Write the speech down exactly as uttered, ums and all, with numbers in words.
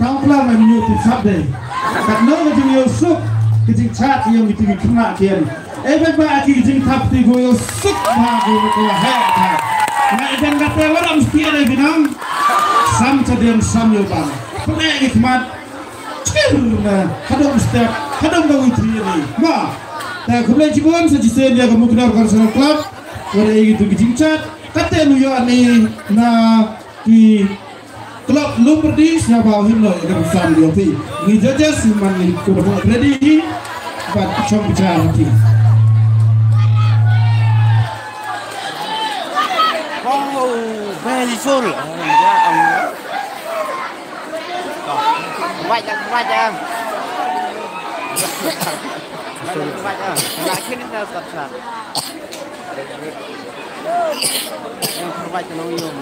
Tang pla ma nyu ti sap dei. Kat no ka jingïoh suk ka jingchat ïa ngi ti ngi khynnah kian. Ei ba ba ki jingthap ti go ïoh suk ba go ko he ta. Ngai dan kata waram stia dei binang. Sam chadian sam ïoh bang. Pynai ngi khmat. Chkir na hadong step hadong ba ngi ti ni. Ma. Ta khublei chibun sa jisen ïa ka Muknar Cultural Club. Wada ïa ki tu ki jingchat. Kata nu ïoh ni na ki Club Lum Pyrdi sngewbha u him noh ïa ka rynsan D O P. Ngi judges man ngi kut ready hi. Bad chong bichar ha ki. Oh, very full. Oh, yeah, um, right, right, right. Right, right, right. Like, can you tell us what's up? Yang provide ka nongïum.